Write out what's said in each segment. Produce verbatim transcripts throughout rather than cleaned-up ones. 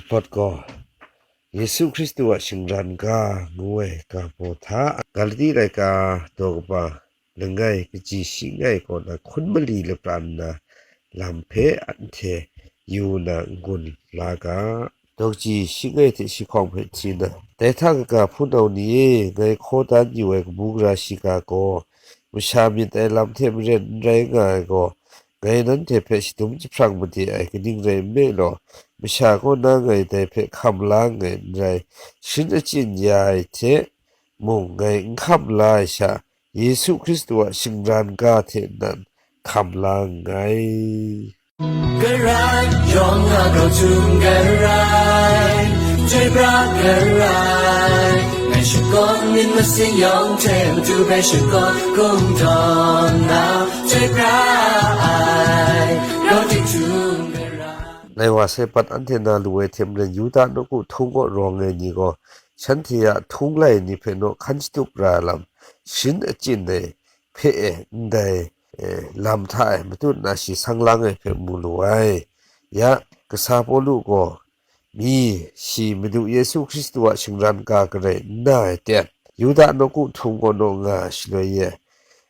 Pawt gaw, Yesu Hkristu a shingran ga ngu ai ga baw hta, Galati laika daw kaba langai kaji shi langai kaw na hkun mali lapran na lam hpe anhte yu na n-gun la ga. Daw kaji shi langai hte shi hkawng hpe hti na, dai hta kaga hpunau ni e, ngai hkaw dan yu ai kabu gara shiga gaw, masha myit ai lam hte maren n rai nga ai gaw, ngai nanhte hpe shadum jahprang made ai kaning rai nme law, masha kaw na ngai dai hpe hkam la nngai n rai, sharin achyin ya ai hte mung ngai n hkam la ai sha, Yesu Hkristu a shingran ga hte nan hkam la nngai. Karai, yawng a grau htum karai, chyoi pra karai, ngai shakawn myit masin yawng hte matu hpe shakawn kungdawn na, chyoi pra ai, grau htum karai. Lai wa sai, bat anhte na lu ai hte maren, Yuda nawku htung kaw rawng ai ni gaw, shanhte a htung lai ni hpe naw hkan shatup ra ai lam, sharin achyin ai hpe e ndai, e, lam hta e matut na shi sang lang ai hpe mu lu ai. Ya, kasa Pawlu gaw, mi shi Madu Yesu Hkristu a shingran ga garai n na ai ten, Yuda nawku htung kaw naw nga shaloi e,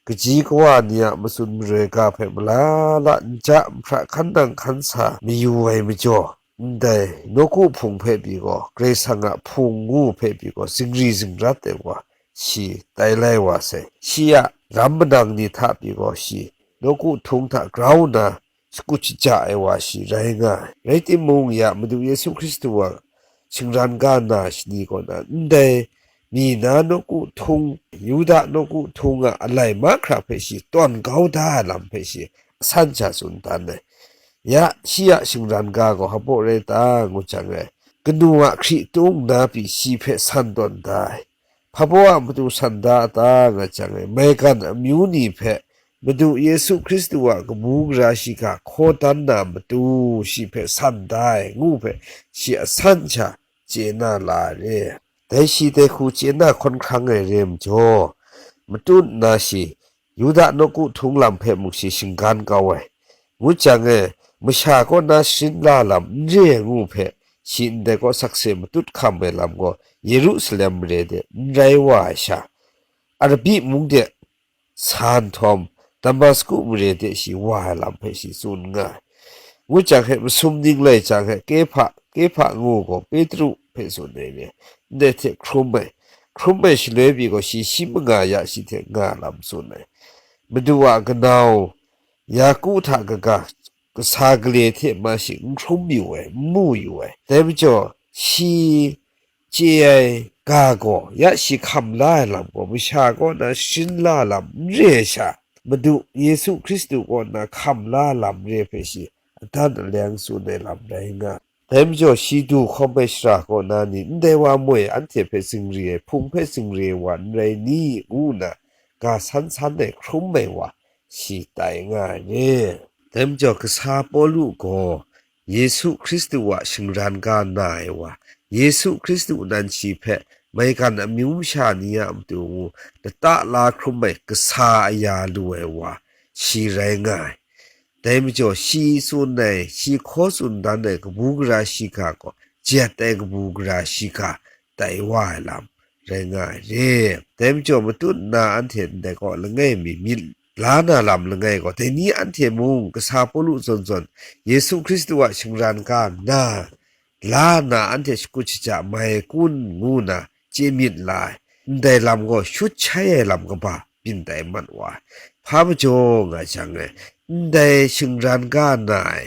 kaji kawa ni a matsun maroi ga hpe malala nja nhpra hkan nang hkan sa mayu ai majaw, ndai nawku hpung hpe pyi gaw, Karai Kasang a hpung ngu hpe pyi gaw, zingri zingrat ai wa, shi tai lai wa sai. Shi a ram manang ni hta pyi gaw, shi nawku htung hta grau nna shakut shaja ai wa shi rai nga ai. Rai timung, ya Madu Yesu Hkristu a shingran ga na shani kaw na, ndai mi na nawku htung, Yuda nawku htung a alai mahkra hpe shi tawn kau da ai lam hpe shi asan sha tsun dan ai. Ya, shi a shingran ga gaw hpabaw rai ta, ngu jang e, kanu a hkritung na pyi shi hpe san tawn da ai. Hpabaw a matu san da a ta, nga jang e, maigan amyu ni hpe Madu Yesu Hkristu a kabu gara shiga hkaw dan na matu shi hpe san da ai, ngu hpe shi asan sha chye na la ai re. Dai shi dai hku chye na hkawn hkrang ai re majaw, matut na shi Yuda nawku htung lam hpe mung shi shinggan kau ai. Ngu jang e, masha kaw na sharin la lam n re ai ngu hpe, shi ndai kaw sakse matut hkam ai lam gaw, Yerusalem mare de n rai wa ai sha, Arabi mung de sa nhtawm, Damasku mare de shi wa ai lam hpe shi tsun nga ai. Ngu jang hpe, masum ning lai jang hpe, Kehpa, Kehpa ngu gaw Petru hpe tsun ai ni, ndai hte hkrum ai. Hkrum ai shaloi pyi gaw, shi shi manga ya shi hte nga lam tsun ai. Madu a kanau Yaku hta kaga, kasa gale hte ma shi n hkrum yu ai, n mu yu ai. Dai majaw, shi chye ai ga gaw, ya shi hkam la ai lam gaw, masha kaw na sharin la lam n re ai sha, Madu Yesu Hkristu kaw na hkam la lam re hpe shi adan aleng tsun ai lam rai nga. Dai majaw, shi du hkawm ai shara kaw na ni, ndai wa moi anhte hpe zingri ai, hpung hpe zingri ai wa n rai ni? ngu nna, ga san san ai hkrum ai wa, shi tai nga ai ni? Dai majaw, kasa Pawlu gaw Yesu Hkristu a shingran ga na ai wa, Yesu Hkristu nan shi hpe maigan amyu masha ni a matu ngu lata la hkrum ai kasa aya lu ai wa, shi rai nga ai. Dai majaw, shi tsun ai, shi hkaw tsun dan ai kabu gara shiga gaw, jet ai kabu gara shiga tai wa ai lam rai nga ai re. Dai majaw, matut nna anhte ndai kaw langai mi myit la na lam langai gaw, dai ni anhte mung kasa Pawlu zawn zawn Yesu Hkristu a shingran ga nna la nna anhte shakut shaja mai kun ngu nna chye myit la ai. Ndai lam gaw shut shai ai lam kaba byin tai mat wa ai. Hpa majaw nga jang e, ndai shingran ga na ai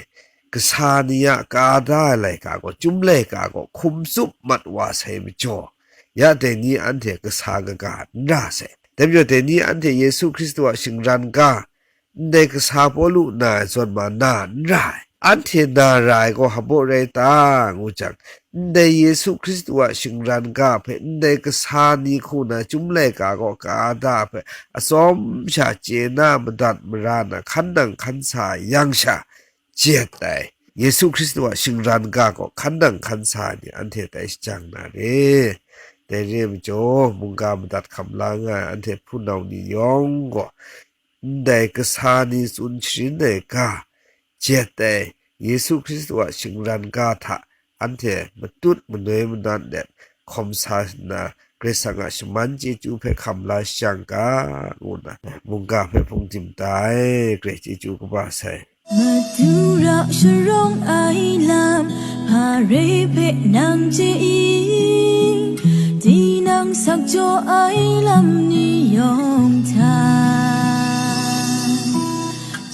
kasa ni a ka da ai laika gaw, chyum laika gaw hkum tsup mat wa sai majaw, ya dai ni anhte kasa kaga n ra sai. Dai majaw, dai ni anhte Yesu Hkristu a shingran ga, ndai kasa Pawlu na ai zawn ma na n ra ai. Anhte na ra ai gaw hpabaw rai ta, ngu jang, ndai Yesu Hkristu a shingran ga hpe, ndai kasa ni hku na chyum laika gaw ka da hpe, atsawm sha chye na madat mara na hkan nang hkan sa yang sha, jet ai Yesu Hkristu a shingran ga gaw hkan nang hkan sa ai ni anhte tai shajang na re. Dai re ai majaw, mungga madat hkam la nga ai anhte hpunau ni yawng gaw, ndai kasa ni tsun sharin ai ga, jet ai Yesu Hkristu a shingran ga hta anhte matut manoi manan let hkawm sa nna, Karai Kasang a shaman chyeju hpe hkam la shang ga, ngu nna mungga hpe hpung tim da ai, grai chyeju kaba sai. Madu ra sharawng ai lam, hpa re hpe nang chye i, tinang sak jaw ai lam ni yawng hta,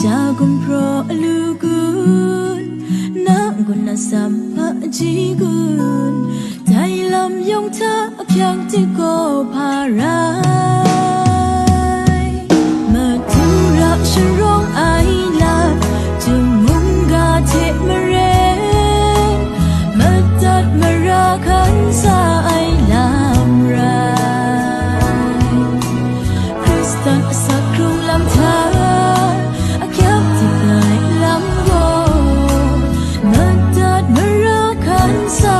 ja gumhpraw alu gun, na gun na sam hpaji gun, dai lam yawng hta ahkyak dik gaw hpa rai. Madu ra sharawng ai lam, Chyum mungga hte maren, madat mara hkan sa ai lam rai. Hkristan asak hkrung lam hta, ahkyak dik ai lam gaw, madat mara hkan sa